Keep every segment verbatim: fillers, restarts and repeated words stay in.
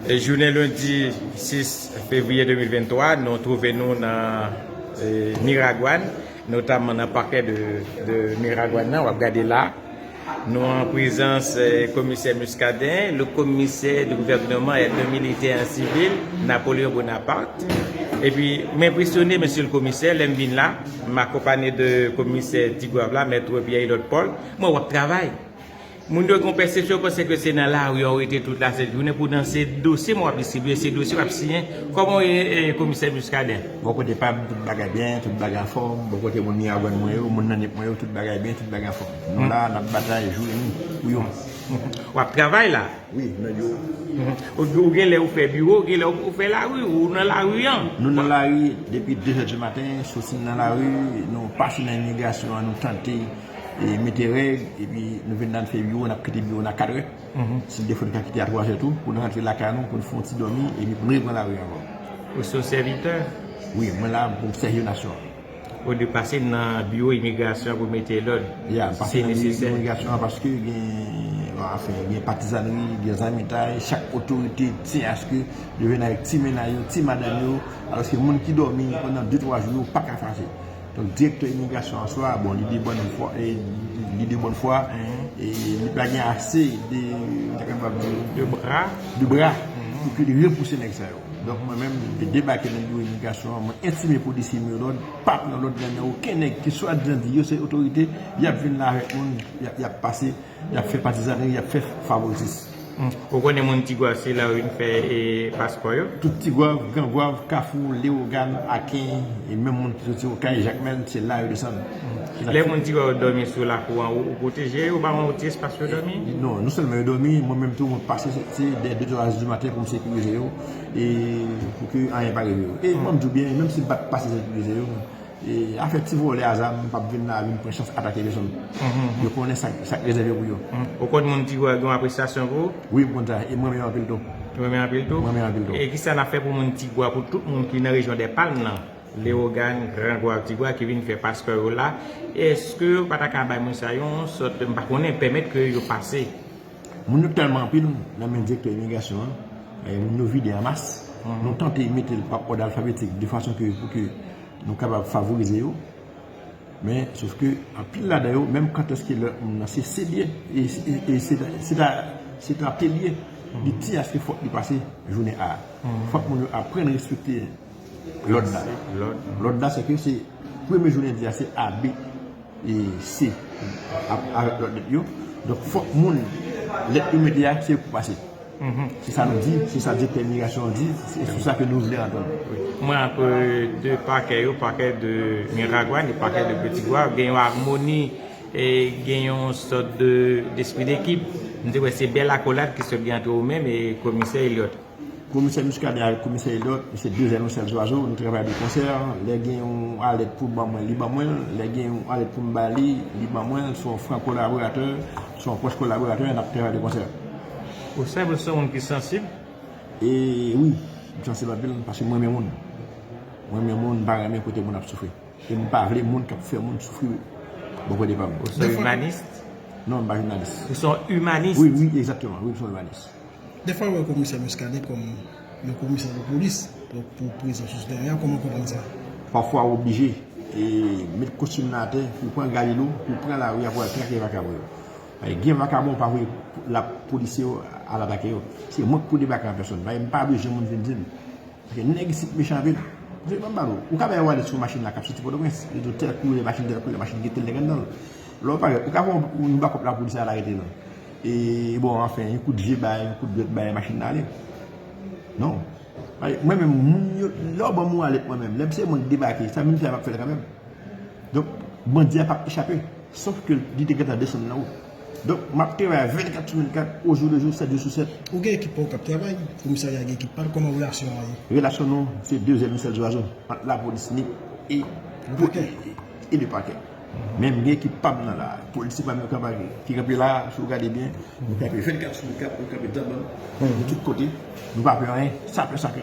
E jounen lendi sis fevriye de mil venntwa, nou twouve nou nan e, Miragwàn, notaman nan pakè de, de Miragwàn nan, w ap gade la. Nou an prezans e, komisè Muscadin, le commissaire du gouvernement et le militaire en civil, Napoléon Bonaparte. Epi, m enpresyone, mesye le komisè, lè m vin la, m akonpanye de komisè Tigwav la, mèt Pierre Elliot Paul, mwen w ap travay. Moun yo gen yon pèsepsyon, yo panse ke se nan lari an ou rete tout lasent jounen, poutan se dosye mwen w ap distribiye, se dosye w ap siyen. Kòman w ye, e, komisè Muscadin? Bò kote pa m, tout bagay byen, tout bagay anfòm. Bò kote moun Miragwàn mwen yo, moun nan Nip mwen yo, tout bagay byen, tout bagay anfòm. Nou la, n ap batay jou e nwi pou yo. W ap travay la? Wi, nan yo. Ou, ou gen lè ou fè biwo, ou gen lè ou, ou fè lari, ou nan lari an. Nou nan lari depi de zè di maten, soti nan lari, nou pase nan imigrasyon an, nou tante e mete règ, epi nou vin nan fè biwo, n ap kite biwo nan kat è. Si n defo n ka kite a twa zè tou, pou n rantre lakay nou, pou n fè yon ti dòmi, epi pou n repran lari ankò. Ou se yon sèvitè? Wi, mwen la pou m sèvi nasyon an. Ou dwe pase nan biwo imigrasyon pou mete lòd, si nesesè. Imigrasyon an, paske gen, anfen, gen patizannri, gen zanmitay, chak otorite tyen aske yo vin avèk ti mennaj yo, ti madanm yo, alòske moun ki dòmi pandan de twa jou yo pa ka fache. Donk, direktè imigrasyon an swa, bon, li de bòn fwa, e, li de bòn fwa, e li pa gen ase de, ta kapab di, de bra, de bra pou ke li repouse nèg sa yo. Donk, mwen menm, m te debake nan biwo imigrasyon an, mwen entime polisye m yo lòd, pa pran lòd nan men okenn nèg ki swadizan di yo se otorite, y ap vin la avèk moun, y ap, y ap pase, y ap fè patizannri, y ap fè favoritis. Ou konnen moun Tigwav se la yo vin fè e, paspò yo? Tout Tigwav, Gran Gwav, Kafou, Lewogàn, Aken, e menm moun ki soti Okay, Jakmèl, se la yo desann. Lè moun Tigwav yo dòmi sou lakou an, ou, ou pwoteje yo, ou ba yo yon ti espas yo dòmi? Non, non sèlman yo dòmi, mwen menm tou, mwen pase se, se dè de twa zè di maten pou m sekirize yo, e pou ke anyen pa rive yo. E mwen m di w byen, menm si m pa t pase sekirize yo, e afè ti vòlè a zam, m p ap vin la vin pran chans atake pèsonn. Yo konnen sa, sa k rezève pou yo. Ou konn moun Tigwav gen yon apresyasyon pou ou? Wi, m konn sa. E m renmen yo anpil tou. Ou renmen anpil tou? M renmen yo anpil tou. E kisa n ap fè pou moun Tigwav, pou tout moun ki nan rejyon dè Palm nan? Lewogàn, Gran Gwav, Tigwav ki vin fè paspò yo la, èske yo pa ta ka bay moun sa yo yon sòt, m pa konnen, pèmèt ke yo pase? Moun yo tèlman anpil nan men direktè imigrasyon an, e moun yo vide an mas. Nou tante mete l pa òd alfabetik de fason ke, pou ke nou kapab favorize yo. Men, sof ke anpil ladan yo, menm kantèske lòt moun nan se, se byen, e, e, e se, se ta, se ta te lye, li di aske fòk li pase jounen A. Fòk moun yo aprann respekte lòd la. Lòd. Lòd la, se ke se premye jou lendi a, se A, B, e C. Ap, avèk lòt lèt yo. Donk, fòk moun, lèt yo mete a, se pou pase. Se sa nou di, se sa direktè imigrasyon an di, se sou sa ke nou vle antann. Mwen ap de pakè yo, pakè de Miragwàn e pakè de Petit Goâve, gen yon amoni e gen yon sòt de, despri dekip. M te wè se bèl akolad ki sot gen ant ou menm e komisè Elliot. Komisè Muscadin avèk komisè Elliot, se de zèl yon sèl zwazo, nou travay de konsè. Lè gen yon alèt pou ban mwen, li ban mwen l. Lè gen yon alèt pou m ba li, li ban mwen l. Se yon fran kolaboratè, se yon pwòch kolaboratè, n ap travay de konsè. Ou sanble se yon moun ki sansib? E wi, m sansib anpil, paske mwen renmen moun. Mwen renmen moun, m pa renmen kote moun ap soufri. E m pa vle moun k ap fè moun soufri bò kote pa m. Ou se imanis? Non, m pa jounalis. Ou se yon imanis? Wi, wi, egzakteman. Wi, m se yon imanis. Defwa yo wè komisè Muscadin kòm yon komisè de polis pou, pou prezans sou teren an, kòman w konprann sa? Pafwa w oblije e met kostim nan atè, pou w pran galilo, pou w pran lari a, pou w al trake vakabon yo. Paske gen vakabon, w pa voye la polisye yo al atake yo. Se mwen k pou debake an pèsòn. Paske m pa bezwen moun vin di m. Paske nèg isit mechan anpil. Paske ban m ba nou, ou ka wè yon alèt sou machin la k ap soti Pòtoprens. Yo di w tèl koulè machin, tèl koulè machin, gen tèl nèg anndan l. Lè w parèt, ou ka fè yon, yon bakòp lapolis al arete l. E, bon, anfen, yon kout je bay, yon kout dwèt bay machin nan ale. Non. Mwen menm, moun yo, lè w ban m yon alèt mwen menm, lè m se mwen k debake, sa m vin fè a, m ap fè l kanmenm. Donk, bandi a p ap echape, sof ke li te gentan desann nan wout. Donk, m ap travay vennkat sou vennkat, au jour le jour, sèt jou sou sèt. Ou gen ekip pa w k ap travay, komisarya gen ekip pa l, kòman relasyon an ye? Relasyon nou, se de zèl yon sèl zwazo, ant lapolis Nip e, e, e le pakè. Men m gen ekip pa m nan la, polisye pa m yo k ap, ki kanpe la, si w gade byen, nou kanpe vennkat sou vennkat, nou kanpe dèyè bann, nou tout kote, nou pa pè anyen, sa pè sa kè.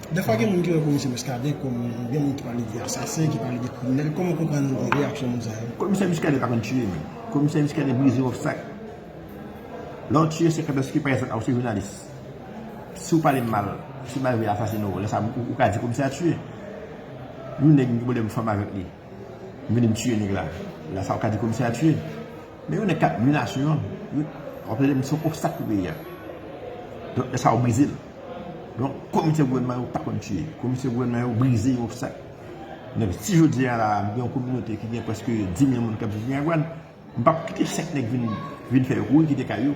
Defwa gen moun ki wè komisè Muscadin kòm, gen moun ki pale de asasen, ki pale de kriminèl. Kòman w konprann reyaksyon moun sa yo? Komisè Muscadin pa konn tiye, men. Komisè Muscadin brize obstak. Lè w tiye, se kanpèske pa egzanp, a w se jounalis. Si w pale m mal, si m arive asasine w, lè sa a, ou, ou ka di komisè a tiye. Yon nèg m gen pwoblèm fanm avèk li, m vini m tiye nèg la. Lè sa a, ou ka di komisè a tiye. Men yon nèg k ap nui nasyon an, wi, w ap tande m se yon obstak pou peyi a. Donk, lè sa a, ou brize l. Donk, komisè gouvènman yo pa konn tiye. Komisè gouvènman yo brize yon obstak. Donk, si jodi a la, m gen yon kominote ki gen prèske dis mil moun k ap viv Miragwàn, m p ap kite senk nèg vin, vin fè yo kouri kite kay yo,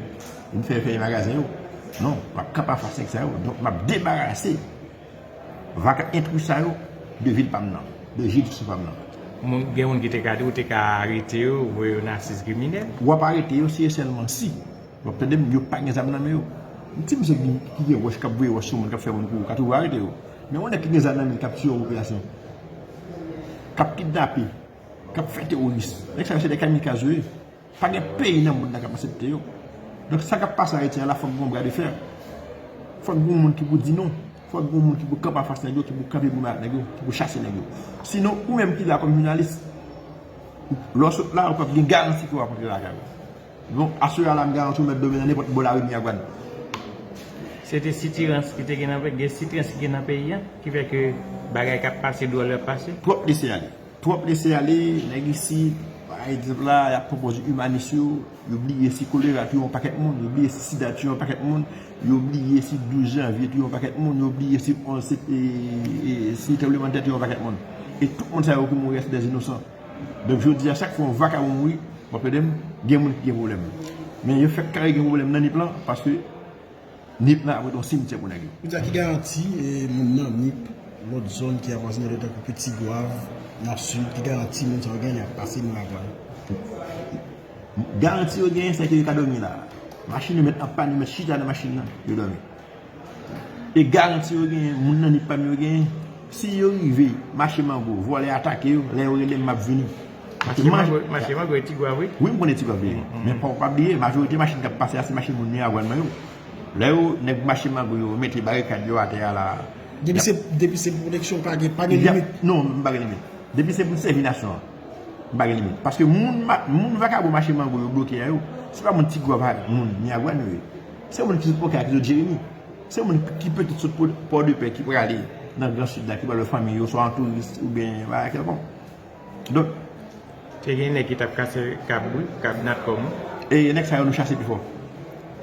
vin fè yo fèmen magazen yo. Non, m ap kanpe anfas nèg sa yo. Donk, m ap debarase vaka entri sa yo de vil pa m nan, de jidiksyon pa m nan. Moun, gen moun ki te ka di w te ka arete yo, voye yo nan asiz kriminèl. W ap arete yo si e sèlman si, w ap tande m, yo pa gen zam nan men yo. Yon ti mesye ki, ki gen wòch, k ap voye wòch sou moun, k ap fè moun kouri, ou ka toujou arete yo. Men yon nèg ki gen zam nan men l, k ap tiye yon popilasyon, k ap kidnape, k ap fè teworis. Nèg sa yo se de kamikaz yo ye. Pa gen peyi nan mond lan k ap aksepte yo. Donk, sa k ap pase Ayiti a la, fòk gen yon bra de fè. Fòk gen yon moun ki pou di non. Fòk gen yon moun ki pou kanpe anfas nèg yo, ki pou kanpe pou bay ak nèg yo, ki pou chase nèg yo. Sinon, ou menm ki la kòm jounalis, lè w sot la, ou p ap gen garanti ke w ap rantre lakay ou. Donk, aswè a la, m garanti w mèt dòmi nan nenpòt bò lari Miragwàn. Se te sitirans ki te gen nan peyi, gen sitirans ki gen nan peyi a, ki fè ke bagay k ap pase, dwòl yo ap pase. Twòp lese ale. Twòp lese ale, nèg isit, pa egzanp la, y ap pran pòz imanis yo, yo bliye si kolera touye yon pakèt moun, yo bliye si sida touye yon pakèt moun, yo bliye si douz janvye touye yon pakèt moun, yo bliye si onz sept, e, e, si tranblemanntè touye yon pakèt moun. E tout moun sa yo ki mouri a se dè inosan. Donk, jodi a, chak fwa yon vakabon mouri, w ap tande m, gen moun ki gen pwoblèm. Men yo fèk kare gen pwoblèm nan Nip lan, paske Nip lan ap rete yon simityè pou nèg yo. Ou di a ki garanti, e, moun nan Nip, lòt zòn ki avwazine yo tankou Pitigwav, nan Sid, ki garanti moun sa yo gen lè y ap pase Miragwàn? Garanti yo genyen, se ke yo ka dòmi la. Machin yo mèt an pàn, yo mèt chita nan machin nan, yo dòmi. E garanti yo genyen, moun nan Nip pa m yo genyen, si yo rive mache mango, vòlè atake yo, lè yo rele m, m ap vini. Paske mache mango, mache mango e Tigwav, wi. Wi, m konnen Tigwav li ye. Men pa, pa bliye, majorite machin k ap pase a, se machin moun Miragwàn yo. Lè yo, nèg mache mango yo, mete barikad yo atè a la. Depi se, depi se pwoteksyon, pa gen, pa gen limit. Non, m pa gen limit. Depi se pou sèvi nasyon an, m pa gen limit. Paske moun, moun vakabon mache mango yo bloke a yo, se pa moun Tigwav ak moun Miragwàn yo ye. Se moun ki sot Okay, ki sot Jeremi. Se moun ki petèt sot Pò-, Pòdepè, ki prale nan Gran Sid la, ki pral wè fanmi yo, swa an touris oubyen bagay kèlkonk. Donk, te gen nèg ki t ap kase kab, wi, kab Natcom, wi. E nèg sa yo nou chase pi fò.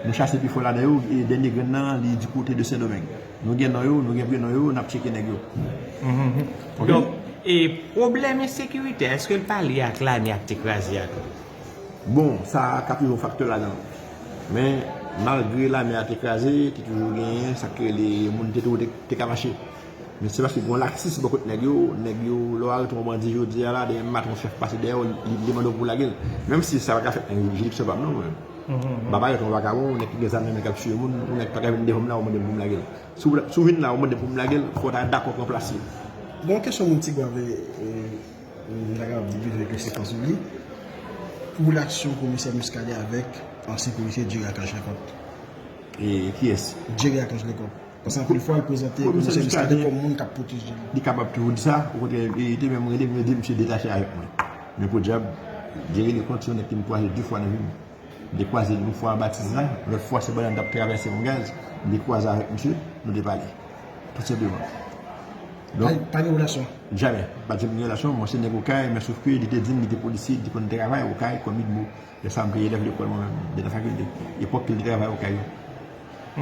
Nou chase pi fò ladan yo, e dènye grenn nan, li di kote de Sendomeng. Nou gen non yo, nou gen prenon yo, n ap tcheke nèg yo. Mhm. Ok? Donk, e pwoblèm ensekirite, èske l pa lye ak lame a k te kraze a tou? Bon, sa ka toujou yon faktè ladan. Men, malgre lame a te kraze, te toujou genyen sa k rele moun te toujou te, te ka mache. Men se paske gen yon laksis bò kot nèg yo, nèg yo, lè w arete yon bandi jodi a la, demen maten yon chèf pase dèyè w, li, li mande w pou w lage l. Menm si sa pa ka fèt nan jiridiksyon pa m non, mwen. M pa parèt yon vakabon, yon nèg ki gen zam nan men k ap tiye moun, yon nèg pa ka vin devan m la, w mande m pou m lage l. Si w, si w vin la, w mande m pou m lage l, fò w ta dakò pran plas li. Gen yon kesyon moun Tigwav, e, e, m ta kapab di pito ke se kòz li. Pou reyaksyon komisè Muscadin avèk ansyen polisye Jerry Archange Leconte. E kiyès? Jerry Archange Leconte. Paske anpil fwa, l prezante komisè Muscadin kòm moun k ap pwoteje li. Li kapab toujou di sa. Okontrè, li te menm rele m, yo di misye detache avèk mwen. Men podyab, Jerry Leconte se yon nèg ke m kwaze de fwa nan vi m. M te kwaze l yon fwa anba Tizan, lòt fwa se pandan m t ap travèse yon gaz, m te kwaze avèk misye, nou te pale. Tou senpleman. Donk, pa, pa gen relasyon? Jamè. Pa janm gen relasyon, mwen se nèg Okay, men sof ke li te di m li te polisye, li te konn travay Okay kòm idmo. Lè sa a, m te elèv lekòl mwen menm, m te nan fakilte. Epòk ke l te travay Okay yo.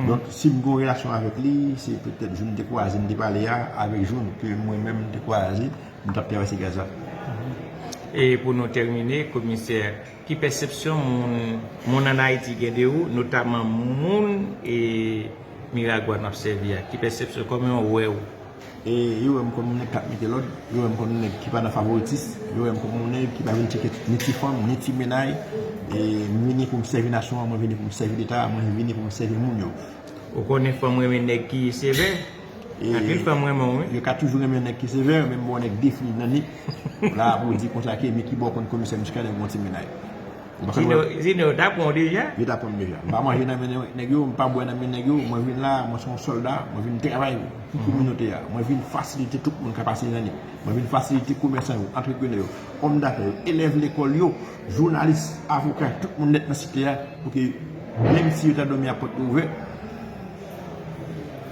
Donk, si m gen yon relasyon avèk li, se petèt jou n te kwaze, n te pale a, avèk jou ke mwen menm m te kwaze, m t ap travèse gaz la. E pou nou tèmine, komisè, ki pèsepsyon moun, moun ann Ayiti gen de ou, notaman moun e Miragwàn w ap sèvi a? Ki pèsepsyon, kòman yo wè w? E yo wè m kòm yon nèg k ap mete lòd, yo wè m kòm yon nèg ki pa nan favoritis, yo wè m kòm yon nèg ki pa vin tcheke ni ti fanm, ni ti mennaj. E m vini pou m sèvi nasyon an, mwen vini pou m sèvi Leta a, mwen vini pou m sèvi moun yo. Ou konnen fanm renmen nèg ki sevè? E anpil fanm renmen w, wi. Yo ka toujou renmen nèg ki sevè, men m ba w nèg defi nan Nip la pou w di konsa ke, men ki bò w konn komisè Muscadin gen yon ti mennaj. Zino, Zino, yo ta pran w deja? Yo ta pran m deja. M pa manje nan men nèg yo, m pa bwè nan men nèg yo. Mwen vin la, mwen se yon sòlda, mwen vin travay pou kominote a. Mwen vin fasilite tout moun k ap pase nan Nip. Mwen vin fasilite komèsan yo, antreprenè yo, òm dafè yo, elèv lekòl yo, jounalis, avoka, tout moun nèt nan site a, pou ke menm si yo ta dòmi a pòt yo ouvè,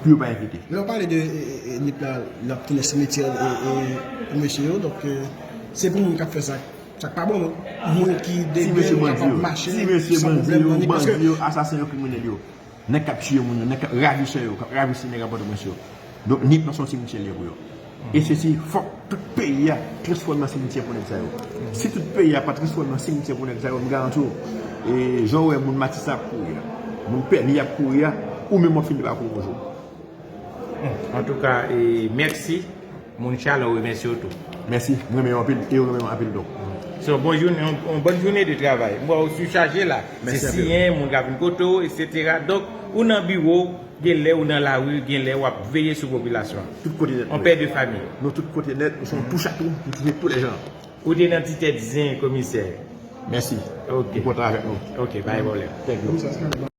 Pou yo pa envite. Lè w pale de e, e, e, Nip la, l ap tounen simityè e, e, pou mesye yo, donk e, se pou moun k ap fè sa, sa k pa bon, non. Moun ki degèl, kapab mache san pwoblèm nan Nip. Paske yo, asasen yo, kriminèl yo, nèg k ap tiye moun yo, nèg k ap ravise yo, k ap ravise nèg a Pòtoprens yo. Donk, Nip nan se yon simityè l ye pou yo. E se si fòk tout peyi a transfòme an simityè pou nèg sa yo. Si tout peyi a pa transfòme an simityè pou nèg sa yo, m garanti w, e jan w wè moun Matisan ap kouri a, moun Pèni ap kouri a, ou menm w ap fini pa kouri yon jou. Antouka, e, mèsi. Moun Chalon remèsye w tou. Mèsi, m renmen yo anpil e yo renmen m anpil tou. Se yon bon jounen, yon, yon bòn jounen de travay. M wè w sichaje la. Se siyen, moun ka vin kote w, etsetera. Donk, ou nan biwo, gen lè ou nan lari, gen lè w ap veye sou popilasyon an. Tout kote nèt. On pè de fanmi. Nou tout kote nèt, nou se yon touch a tou, nou touche tou lè jan. Ou te nan ti tèt zen komisè. Mèsi. Ok. Ou kontan avèk nou. Ok, pa gen pwoblèm. Thank you.